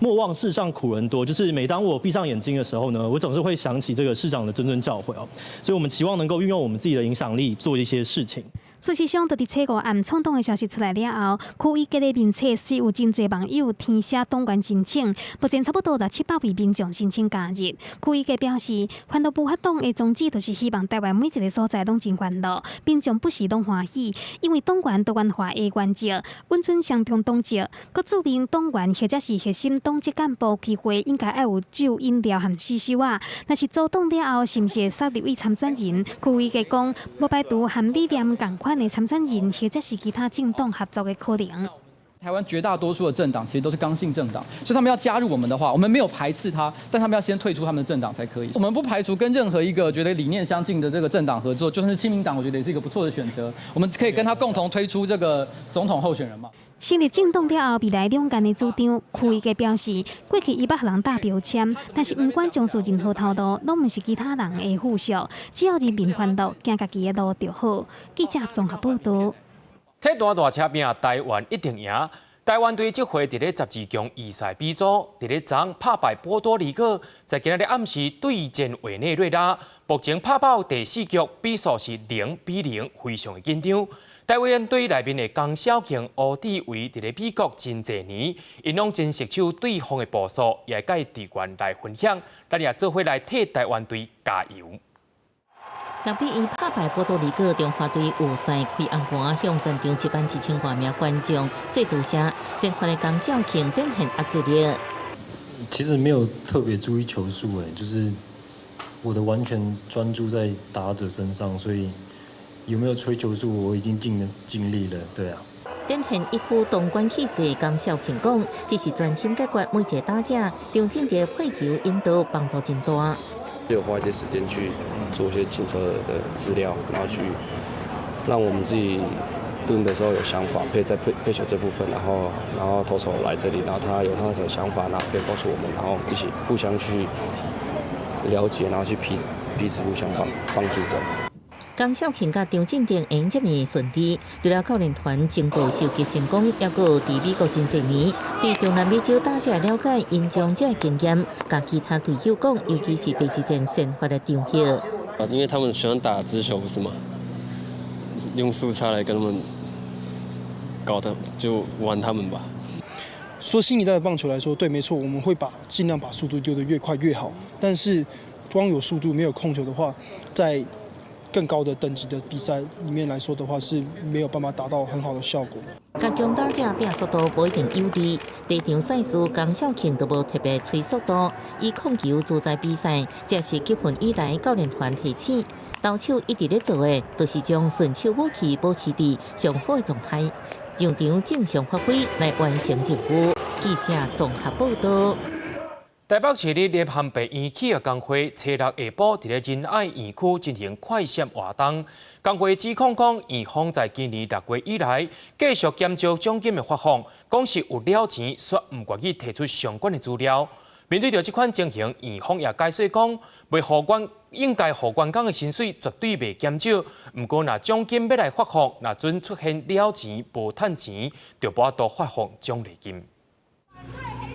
莫忘世上苦人多，就是每當我閉上眼睛的時候呢，我總是會想起這個市長的諄諄教誨哦。所以，我們期望能夠運用我們自己的影響力做一些事情。事實上，就佇初五暗創黨的消息出來了後，邱威杰的面冊雖有真濟網友填寫黨員申請，目前差不多六七百位民眾申請加入。邱威杰表示，歡樂無法黨的宗旨就是希望台灣每一个所在攏真歡樂，民眾不時攏歡喜，因為黨員多元化的原則，允准雙重黨籍，閣注明黨員或者是核心黨職幹部開會應該愛有酒飲料和死守仔。若是組黨了後，是毋是會設立委參選人？邱威杰講，無排除和理念仝款的參選人，或者是其他政黨合作的可能。台灣絕大多數的政黨其實都是剛性政黨，所以他們要加入我們的話，我們沒有排斥他，但他們要先退出他們的政黨才可以。我們不排除跟任何一個覺得理念相近的這個政黨合作，就算是親民黨，我覺得也是一個不錯的選擇。我們可以跟他共同推出這個總統候選人嘛。成立政黨了後，未來兩岸的主張，邱威杰表示，過去伊捌予人貼標籤，但是毋管從事任何頭路，攏毋是其他人的附屬，只要人民歡樂，行家己的路就好。記者綜合報導。體壇大車拼，台灣一定贏。台灣隊這回佇咧12強預賽比組，佇咧昨昏拍敗波多黎各，在今仔日暗時對戰委內瑞拉。目前拍到第四局，比數是0比0，非常的緊張。台灣隊內面的江小慶、吳志偉佇咧美國真濟年，𪜶攏真熟手對方的步數，也會佮隊員來分享。咱也做伙來替台灣隊加油。6比1拍敗波多黎各，中華隊預賽開紅盤，向全場1萬1千外名觀眾說多謝。先發的江少慶展現壓制力。其實沒有特別注意球速，誒，就是我的完全專注在打者身上，所以有沒有吹球速，我已經盡力了，對啊。展現一夫當關氣勢，江少慶講，只是專心解決每一個打者，張進的配球引導幫助真大。有花一些時間去做一些清車的資料，然後去讓我們自己蹲的時候有想法，可以在配球這部分，然後投手來這裡，然後他有他的想法，然後可以告訴我們，然後一起互相去了解，然後去彼此互相幫助的。江少慶佮張進定演這麼順利，除了教練團情報收集成功，抑閣佇美國真濟年，對中南美洲打者了解，𪜶將這个經驗佮其他隊友講，尤其是第二戰先發的場合。啊，因為他們喜歡打直球，不是嗎？用速差來跟他們搞的，就玩他們吧。說新一代的棒球來說，對，沒錯，我們會把盡量把速度丟得越快越好。但是光有速度沒有控球的話，在更高的等級的比賽裡面來說的話，是沒有辦法達到很好的效果。佮強打者拼速度無一定有利，第一場賽事江少慶都無特別催速度，以控球主宰比賽，這是集訓以來教練團提醒，投手一直咧做的，就是將順手武器保持佇上好的狀態，上場正常發揮來完成任務。記者綜合報導。台北市立聯合病院企業工會初六下晡佇咧仁愛院區進行快閃活動。工會指控講，院方在今年6月以來繼續減少獎金的發放，講是有了錢，卻毋願意提出相關的資料。面對著這款情形，院方也解釋講，袂予員應該予員工的薪水絕對袂減少。毋過，若獎金欲來發放，若準出現了錢無趁錢，就無法度發放獎勵金。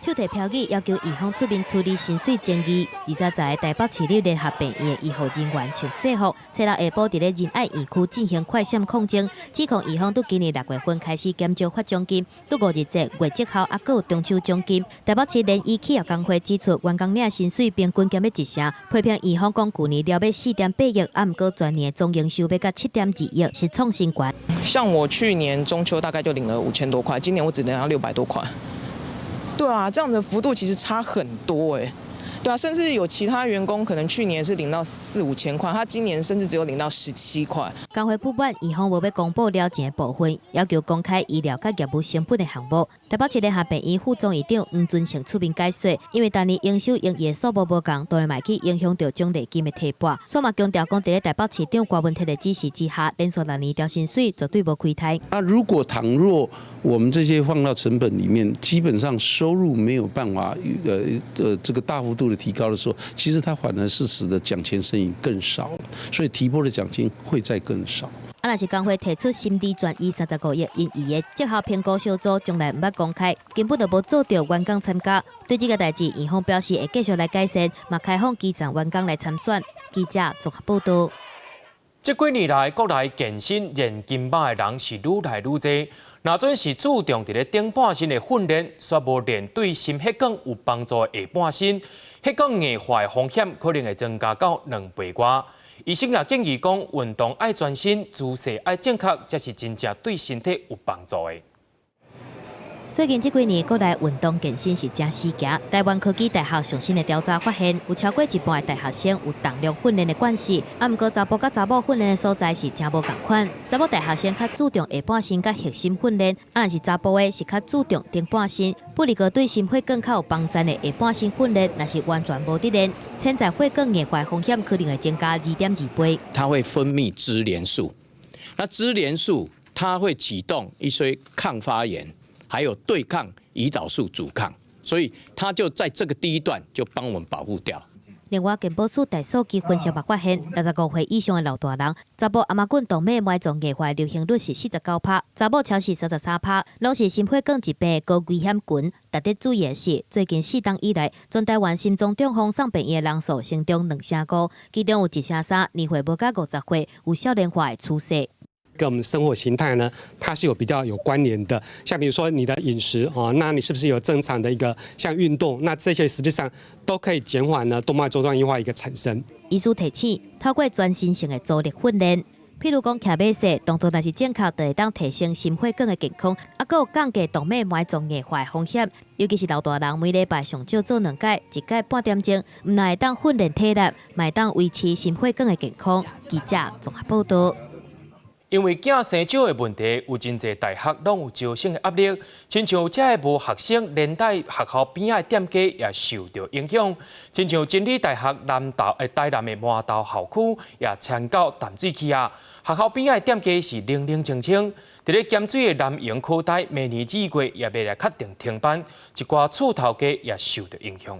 手提標語要求院方出面處理薪水爭議。23個台北市立聯合病院的醫護人員穿制服，初六下晡佇咧仁愛院區進行快閃抗爭，指控院方對今年6月份開始減少發獎金，對五日節、月績效，猶閣有中秋獎金。台北市聯醫企業工會指出，員工領薪水平均減欲一成，批評院方講舊年了欲4.8億，啊毋過全年總營收欲到7.2億，是創新高。像我去年中秋大概就領了5000多塊，今年我只能領600多塊。對啊，這樣的幅度其實差很多哎。對對啊，甚至有其他員工可能去年是領到四五千塊，他今年甚至只有領到17塊。工會不滿，院方無欲公布了錢的部分，要求公開醫療佮業務成本的項目。台北市聯合病院副總院長黃尊成出面解說，因為逐年營收盈餘的數目無仝，當然嘛會去影響著獎勵金的提撥。所以嘛強調講，佇咧台北市長郭文鐵的指示之下，連續6年調薪水絕對無虧待。那如果倘若我們這些放到成本裡面，基本上收入沒有辦法，這個大幅度的提高的時候，其實它反而是使得獎金生意更少，所以提撥的獎金會再更少。啊，若是工會提出心理轉移35億盈餘的績效評估小組，從來毋捌公開，根本就無做著員工參加。對這個代誌，院方表示會繼續來改善，嘛開放基層員工來參選。記者綜合報導。這幾年來，國內健身練筋肉的人是愈來愈濟。若準是注重佇咧頂半身的訓練，煞無練對心血管有幫助的下半身，血管硬化的風險可能會增加到2倍外。醫生也建議講，運動愛全身，姿勢愛正確，才是真正對身體有幫助的。最近這幾年，國內運動健身是誠時行。台灣科技大學上新的調查發現，有超過一半的大學生有重量訓練的慣勢，啊，毋過查埔佮查某訓練的所在是誠無仝款。查某大學生較注重下半身佮核心訓練，啊，若是查埔的是較注重頂半身。不過對心血管較有幫助的下半身訓練，若是完全無佇練，潛在血管硬化風險可能會增加2.2倍。它會分泌脂聯素，那脂聯素它會啟動一些抗發炎。還有對抗胰島素阻抗，所以它就在這個第一段就幫我們保護掉。另外，健保署大數據分析嘛發現，65歲以上的老大人，查埔頷頸動脈埋葬硬化流行率是49%，查某超是33%，攏是心血管疾病的高危險群。值得注意的是，最近4冬以來，全台灣心臟中風送病院的人數成長2成5，其中有1成3年歲無到50歲，有少年化的趨勢。跟我們生活形態呢，它是有比較有關聯的。像比如說你的飲食哦，那你是不是有正常的一個像運動？那這些實際上都可以減緩呢動脈粥狀硬化一個產生。醫師提醒，透過全身性的阻力訓練，譬如講騎馬踅，動作若是正確，就會當提升心血管的健康，啊，閣有降低動脈埋葬硬化的風險。尤其是老大人，每禮拜上少做兩擺，一擺半點鐘，毋但會當訓練體力，嘛會當維持心血管的健康。記者綜合報導。因為囝生少的問題，有真濟大學攏有招生的壓力，親像遮的無學生，連帶學校邊仔的店家也受著影響。親像真理大學南投台南的麻豆校區也遷到淡水去啊。學校邊仔的店家是冷冷清清。佇咧鹹水的南榮科大，明年2月也欲來確定停班，一寡厝頭家也受著影響。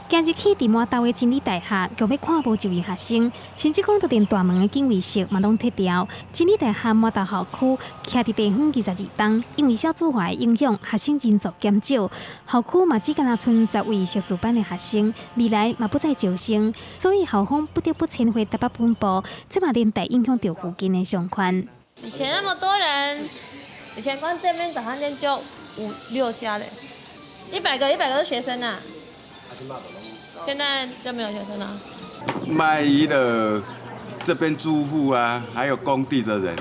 今日起，佇麻豆的真理大學，閣欲看無一位學生，甚至講，就連大門的警衛室嘛攏撤掉。真理大學麻豆校區徛佇地方22冬，因為少子化的影響，學生人數減少，校區嘛只干焦賰10位碩士班的學生，未來嘛不再招生，所以校方不得不遷回台北本部，這嘛連帶影響著附近的商圈。以前那麼多人，以前光這邊早餐店就五六家嘞，100個，100個是學生啊。現在就沒有學生了。賣魚的這邊住戶啊，還有工地的人。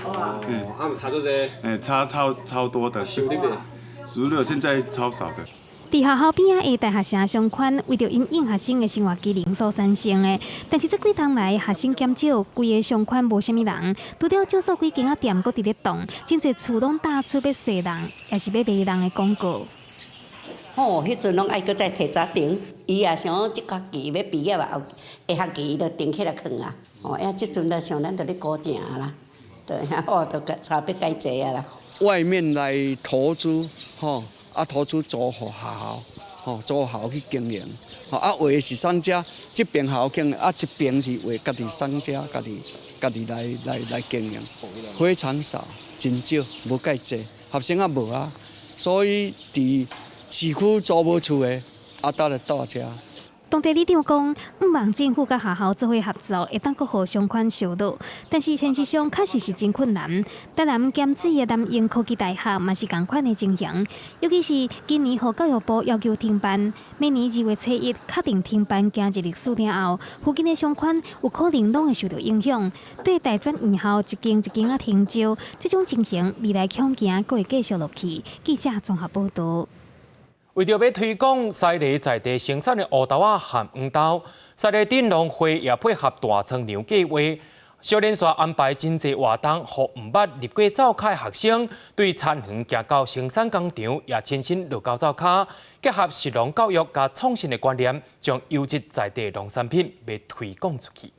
哦，啊，差多濟？欸，差超超多的。收入收入現在超少的。佇學校邊仔的大學城商圈，為著因應學生的生活機能所產生的。但是這幾冬來學生減少，規个商圈無啥物人，除了少數幾間仔店閣佇咧動，真濟厝攏打出欲稅人，抑是欲賣人的廣告。吼，彼陣攏愛閣再提早訂，伊也想講這學期欲畢業啊，後下學期伊就訂起來囥啊。吼，啊，這陣就像咱就咧估價啦，對，吼，就差別介濟啊啦。外面來投資，吼，啊，投資租予學校，吼，租學校去經營，吼，啊，有的是商家，這邊學校經營，啊，這邊是為家己商家，家己家己來來來經營，非常少，真少，無介濟，學生也無啊，所以佇市區租無厝的，啊，搭來蹛遮。當地里長講，向望政府佮學校做伙合作，會當閣予商圈燒熱。但是現實上確實是真困難。台南鹹水的南榮科技大學嘛是仝款的情形，尤其是今年予教育部要求停辦，明年2月初1確定停辦行入歷史了後，附近的商圈有可能攏會受著影響。對大專院校一間一間仔停招，這種情形未來恐驚閣會繼續落去。記者綜合報導。為著欲推廣西螺在地生產的烏豆仔和黃豆，西螺鎮農會也配合大倉糧計劃，小連續安排真濟活動，予毋捌入過灶跤的學生對田園行到生產工場，也親身落到灶跤，結合食農教育佮創新的觀念，將優質在地農產品欲推廣出去。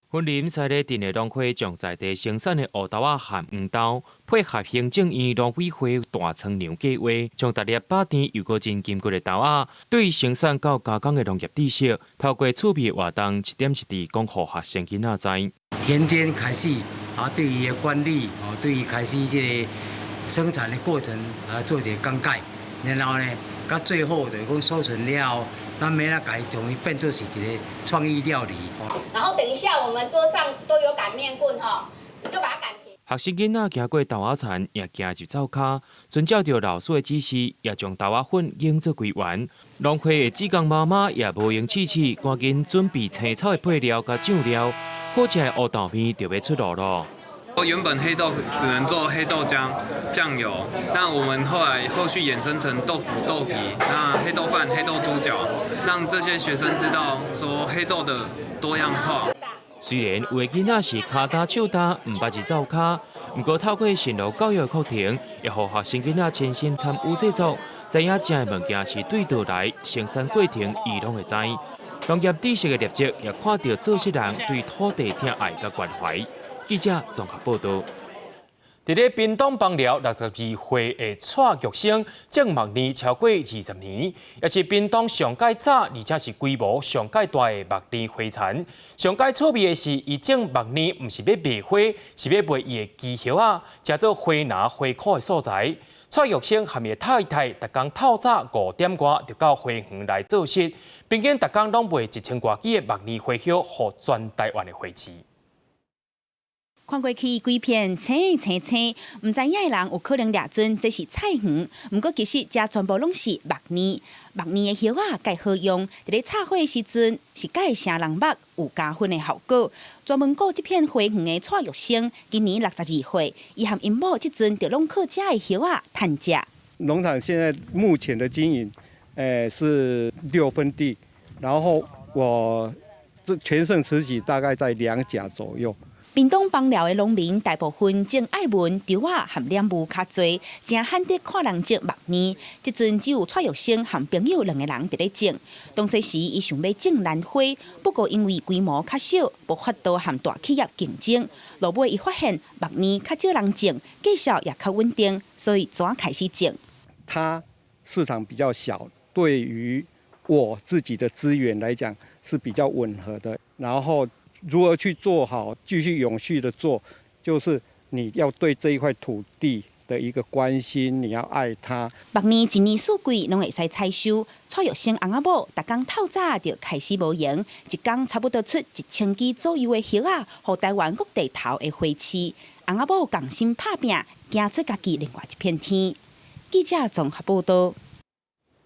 雲林西螺鎮的農會將在地生產的烏豆仔和黃豆，配合行政院農委會大倉糧計劃，將逐粒飽甜又閣真金骨的豆仔，對生產到加工的農業知識，透過趣味活動，一點一滴講予學生囡仔知。田間開始啊，對伊的管理，哦，對伊開始這个生產的過程啊，做一个講解，然後呢，到最後就是講收成了後，咱欲按怎共伊將伊變做是一个創意料理。然後等一下，我們桌上都有擀麵棍哈，你就把它擀平。學生囡仔行過豆仔田，也行入灶跤，遵照著老師的指示，也將豆仔粉研做規圓。農會的志工媽媽也無閒試試，趕緊準備青草的配料佮醬料，好食的烏豆麵就欲出爐囉。原本黑豆只能做黑豆漿、醬油，那我們後來後續衍生成豆腐、豆皮，那黑豆飯、黑豆豬腳，讓這些學生知道說黑豆的多樣化。雖然有的囡仔是跤焦手焦，毋捌入灶跤，毋過透過食農教育課程，會予學生囡仔親身參與製作，知影食的物件是對佗來，生產過程伊攏會知。農業知識的累積，也看著做事人對土地疼愛佮關懷。記者綜合報導。佇咧屏東枋寮62歲的蔡玉生種木蓮超過20年，也是屏東上蓋早，而且是規模上蓋大的木蓮花田。上蓋趣味的是，伊種木蓮毋是欲賣花，是欲賣伊的枝葉仔，成做花籃花箍的素材。蔡玉生和伊的太太，逐工透早5點外就到花園來做穡，平均逐工攏賣1000外支的木蓮花葉，予全台灣的花市。看過去規片青青青，毋知影的人有可能掠準這是菜園。毋過其實這全部攏是木蓮，木蓮的葉仔蓋好用，佇咧插花的時陣是蓋成人目有加分的效果。專門顧這片花園的蔡玉生，今年62歲，伊和𪜶某這陣就攏靠這的葉仔趁食。農場現在目前的經營，是6分地，然後我這全盛時期大概在2甲左右。屏東枋寮的農民大部分種愛文、稻仔和蓮霧較濟，誠罕得看人種木蓮。這陣只有蔡玉生和朋友兩個人佇咧種。當初時伊想欲種蘭花，不過因為規模較小，無法度和大企業競爭。落尾伊發現木蓮較少人種，價數也較穩定，所以轉開始種。它市場比較小，對於我自己的資源來講是比較吻合的。然後如何去做好，繼續永續的做，就是你要對這一塊土地的一個關心，你要愛它。木蓮一年四季攏會使採收，蔡玉生翁仔某逐工透早就開始無閒，一工差不多出1000支左右的葉仔，予台灣各地頭的花市。翁仔某仝心拍拚，行出家己另外一片天。記者綜合報道。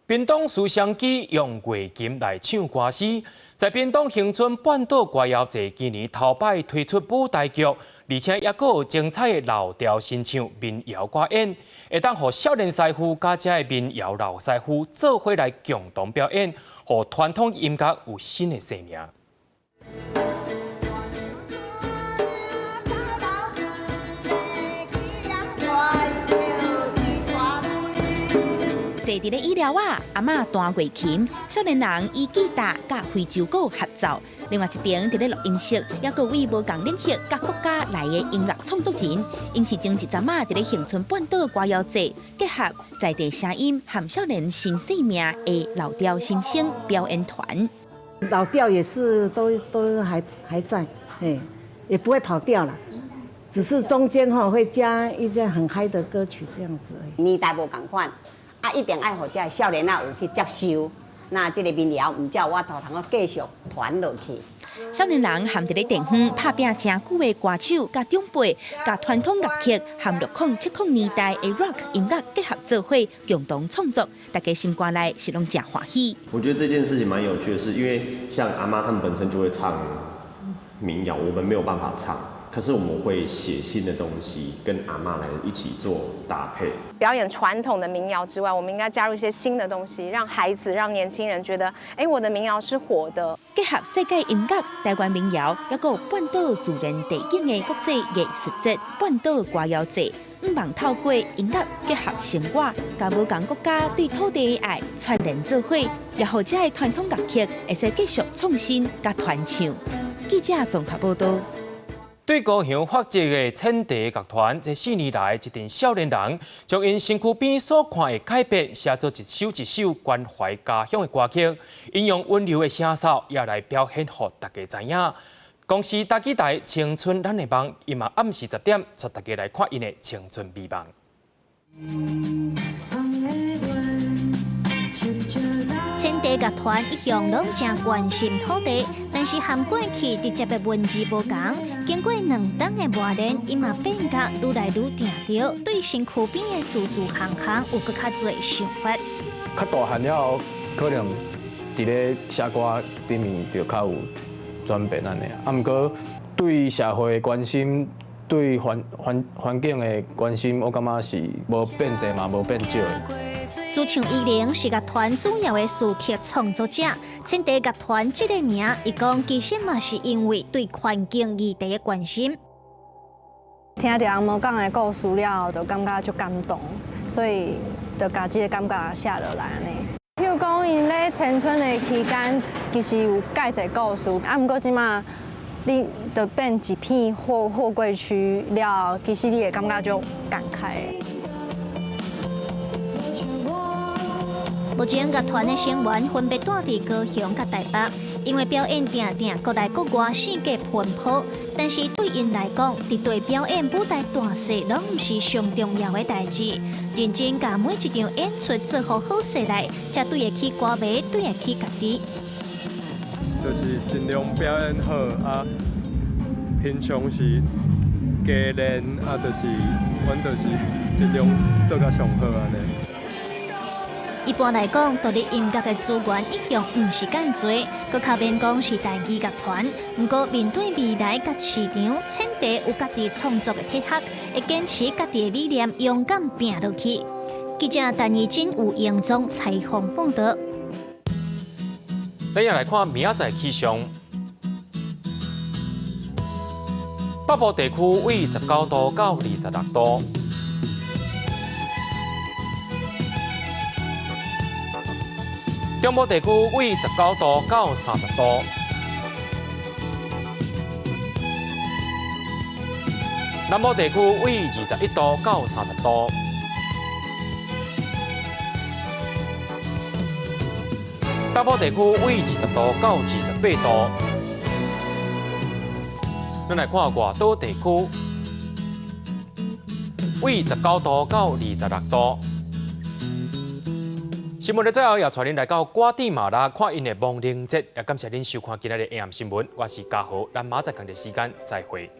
屏東思雙基用月琴來唱歌詩，在屏東恆春半島歌謠祭今年頭擺推出舞台劇，而且猶閣有精彩的老調新唱民謠歌演，會當予少年師傅佮遮的民謠老師傅做伙來共同表演，予傳統音樂有新的生命。坐佇咧椅寮仔，阿嬤彈月琴，少年人以吉他佮非洲鼓合奏。另外一邊佇咧錄音室，猶閣有位無仝領域佮國家來的音樂創作人，𪜶是前一陣仔佇咧恆春半島歌謠祭結合在地聲音和少年新生命的老調新生表演團。老調也是都還在，也不會跑掉了，只是中間哈會加一些很嗨的歌曲這樣子而已。年代無仝款。啊，一定愛予遮的少年仔有去接受，那這个民謠毋才有法度通繼續傳落去。少年人含佇咧地方拍拚誠久的歌手佮長輩，佮傳統樂曲含60、70年代的 rock 音樂結合做伙，共同創作，大家心肝內是攏誠歡喜。我覺得這件事情蠻有趣的是，因為像阿媽他們本身就會唱民謠，我們沒有辦法唱。可是我們會寫新的東西，跟阿嬤來一起做搭配。表演傳統的民謠之外，我們應該加入一些新的東西，讓孩子、讓年輕人覺得，哎，我的民謠是活的。結合世界音樂、台灣民謠，抑閣有半島自然地景的國際藝術節——半島歌謠節，向望透過音樂結合生活，共無仝國家對土地的愛串聯做伙，也予這个傳統樂曲會使繼續創新佮傳唱。記者綜合報道。對高雄發跡的淺茶樂團，這4年來，一陣少年人將𪜶身軀邊所看的改變，寫做一首一首關懷家鄉的歌曲，𪜶用溫柔的聲線也來表現予大家知影。公視大幾台青春咱的夢，伊嘛暗時10點，帶大家來看𪜶的青春美夢。淺茶樂團一向攏誠關心土地，但是和過去直接的文字無仝。經過2冬的磨練，伊嘛變甲愈來愈定著，對身軀邊的事事項項有閣較濟想法。較大漢了後，可能佇咧寫歌頂面就較有轉變按呢。啊，毋過對社會的關心，對環境的關心，我感覺是無變濟嘛，無變少。主唱伊玲是樂團主要的詞曲創作者，淺茶樂團這个名，伊講其實嘛是因為對環境議題的關心。聽著紅毛講的故事了後，就感覺足感動，所以就共這个感覺寫落來按呢。譬如講，𪜶咧青春的期間，其實有蓋一个故事，啊，毋過這馬你就變一片貨櫃區了後，其實你會感覺足感慨。目前樂團的成員分別住佇高雄佮台北，因為表演定定國內國外四界奔波，但是對𪜶來講，佇對表演舞台大細攏毋是上重要的代誌。認真共每一場演出做好好勢來，才對得起歌迷，對得起家己。就是盡量表演好啊，平常時加練啊，就是阮就是盡量做甲上好按呢。一般來講，獨立音樂的資源一向毋是咁濟，閣較免講是台語樂團。毋過面對未來佮市場，淺茶有家己創作的哲學，會堅持家己的理念，勇敢拚落去。記者陳怡真有營中採訪報導。咱也來看明仔載氣象，北部地區為19度到26度。中部地區為19度到30度，南部地區為21度到30度，北部地區為20度到28度。咱來看外島地區，為19度到26度。新聞的最後，也帶恁來到瓜地馬拉看𪜶的亡靈節，也感謝恁收看今仔日的 AM 新聞。我是嘉豪，咱明仔載仝個時間再會。